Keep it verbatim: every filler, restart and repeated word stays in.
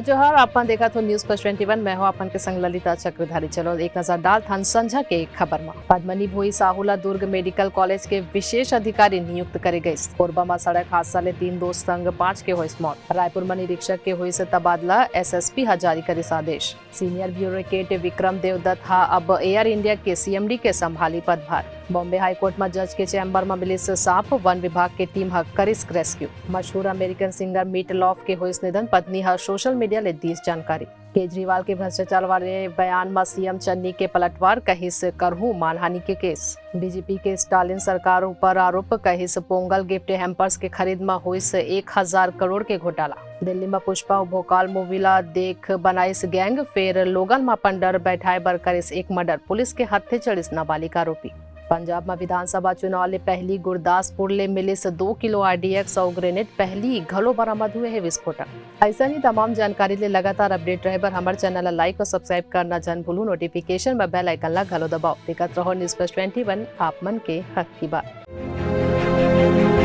जोहार, आप मन देखत हो News First ट्वेंटी वन, मैं हूं आप मन के संग ललिता चक्रधारी। चलो एक नजर डालथन संझा के खबर म। पद्मनी भोई साहू ला दुर्ग मेडिकल कॉलेज के विशेष अधिकारी नियुक्त करे गइस। कोरबा म सड़क हादसा ले तीन दोस्त संग पांच के होइस मौत। रायपुर म निरीक्षक के होइस तबादला, एसएसपी ह जारी करिस आदेश। सीनियर ब्यूरोक्रेट विक्रम देवदत्त ह अब एयर इंडिया के सीएमडी के संभाली पदभार। बॉम्बे हाईकोर्ट म जज के चैम्बर म मिलिस सांप, वन विभाग के टीम ह करिस रेस्क्यू। मशहूर अमेरिकन सिंगर मीट लॉफ के होइस निधन, पत्नी ह सोशल मीडिया ले दीस जानकारी। केजरीवाल के भ्रष्टाचार वाले बयान म सीएम चन्नी के पलटवार, कहिस करहूं मानहानि के केस। बीजेपी के स्टालिन सरकार ऊपर आरोप, कहिस पोंगल गिफ्ट हैम्पर्स के खरीद म होइस एक हजार करोड़ के घोटाला। दिल्ली म पुष्पा अउ भोकाल मूवी ला देख बनाइस गैंग, फेर लोगन म अपन डर बैठाए बर करिस एक मर्डर, पुलिस के हत्थे चढ़िस नाबालिग आरोपी। पंजाब म विधानसभा चुनाव ले पहिली गुरदासपुर ले मिलिस दो किलो आरडीएक्स अउ ग्रेनेड, पहिली घलो बरामद हुए हे विस्फोटक। अइसन ही तमाम जानकारी ले लगातार अपडेट रहे बर हमर चैनल ला लाइक अउ सब्सक्राइब करना झन भूलू, नोटिफिकेशन बर बेल आइकन ला घलो दबाओ। देखत रहो न्यूज प्लस ट्वेंटी वन, आप मन के हक की बात।